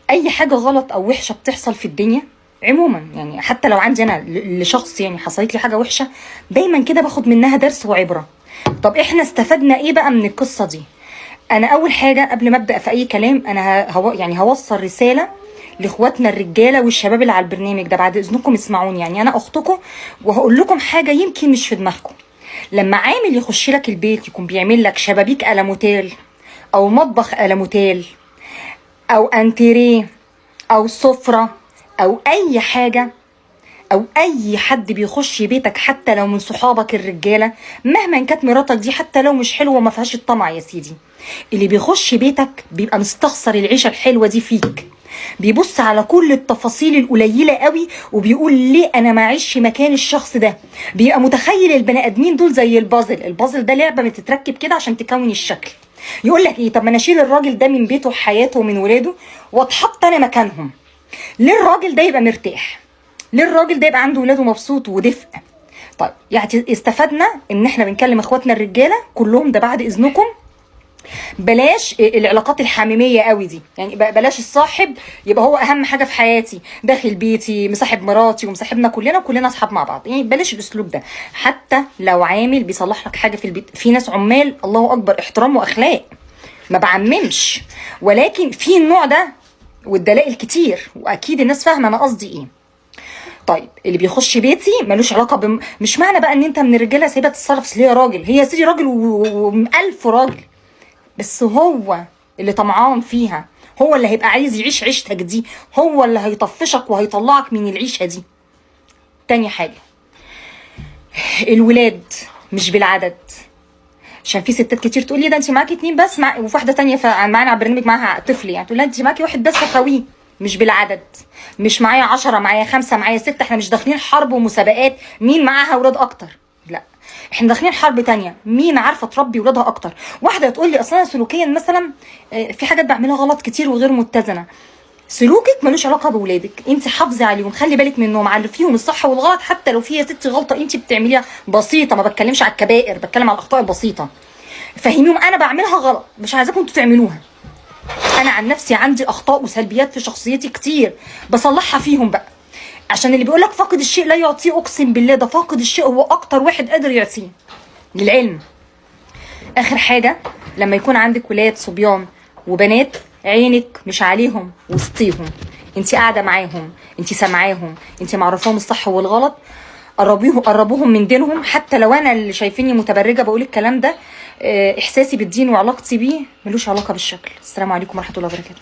اي حاجة غلط او وحشة بتحصل في الدنيا عموما، يعني حتى لو عندي انا لشخص يعني حصلت لي حاجة وحشة، دايما كده باخد منها درس وعبرة. طب احنا استفدنا ايه بقى من القصة دي؟ انا اول حاجة قبل ما ابدا في اي كلام، انا يعني هوصل رسالة لاخواتنا الرجالة والشباب اللي على البرنامج ده، بعد اذنكم اسمعوني، يعني انا اختكم وهقول لكم حاجة يمكن مش في دماغكم. لما عامل يخش لك البيت يكون بيعمل لك شبابيك ألموتيل او مطبخ ألموتيل او انتريه او سفره او اي حاجة، او اي حد بيخش بيتك حتى لو من صحابك الرجالة، مهما كانت مراتك دي حتى لو مش حلوة وما فيهاش الطمع يا سيدي، اللي بيخش بيتك بيبقى مستخسر العيشة الحلوة دي فيك، بيبص على كل التفاصيل القليلة قوي وبيقول ليه انا ما اعيش مكان الشخص ده. بيبقى متخيل البني ادمين دول زي البازل، البازل ده لعبه بتتركب كده عشان تكون الشكل. يقول لك ايه، طب ما انا اشيل الراجل ده من بيته وحياته ومن ولاده واتحط انا مكانهم. ليه الراجل ده يبقى مرتاح؟ ليه الراجل ده يبقى عنده ولاده مبسوط ودفء؟ طيب يعني استفدنا ان احنا بنكلم اخواتنا الرجالة كلهم، ده بعد اذنكم بلاش العلاقات الحميمية قوي دي، يعني بلاش الصاحب يبقى هو اهم حاجة في حياتي، داخل بيتي مصاحب مراتي ومصاحبنا كلنا وكلنا اصحاب مع بعض، يعني بلاش الاسلوب ده. حتى لو عامل بيصلح لك حاجة في البيت، في ناس عمال الله اكبر احترام واخلاق، ما بعممش، ولكن في النوع ده والدلائل كتير واكيد الناس فاهمه انا قصدي ايه. طيب اللي بيخش بيتي ملوش علاقة مش معنى بقى ان انت من الرجالة سايبها تتصرف، ليه يا راجل؟ هي يا سيدي راجل والف راجل، بس هو اللي طمعان فيها، هو اللي هيبقى عايز يعيش عيشتك دي، هو اللي هيطفشك وهيطلعك من العيشة دي. تاني حاجة، الولاد مش بالعدد، عشان في ستات كتير تقول لي ده انت معاكي 2 بس، وفي واحدة تانية معانا على البرنامج معاها طفل، يعني تقول لها انت معاكي 1 بس خويه. مش بالعدد، مش معايا 10، معايا 5، معايا 6، احنا مش داخلين حرب ومسابقات مين معاها اولاد اكتر، لا احنا داخلين حرب تانية مين عارفه تربي ولادها اكتر. واحدة تقول لي اصل انا سلوكيا مثلا في حاجات بعملها غلط كتير وغير متزنة. سلوكك ملوش علاقة بولادك، انت حافظي عليهم، خلي بالك منهم، عرفيهم الصح والغلط، حتى لو في يا ستي غلطه انت بتعمليها بسيطة، ما بتكلمش على الكبائر، بتكلم على الاخطاء البسيطة. فهميهم انا بعملها غلط، مش عايزاكم انتوا تعملوها. انا عن نفسي عندي اخطاء وسلبيات في شخصيتي كتير، بصلحها فيهم بقى، عشان اللي بيقولك فاقد الشيء لا يعطيه، اقسم بالله ده فاقد الشيء هو اكتر واحد قادر يعطيه. للعلم اخر حاجة، لما يكون عندك ولاد صبيان وبنات، عينك مش عليهم، وسطيهم، انت قاعدة معاهم، انت سامعاهم، انت معرفاهم الصح والغلط، قربوهم من دينهم. حتى لو انا اللي شايفيني متبرجة بقول الكلام ده، احساسي بالدين وعلاقتي بيه ملوش علاقة بالشكل. السلام عليكم ورحمة الله وبركاته.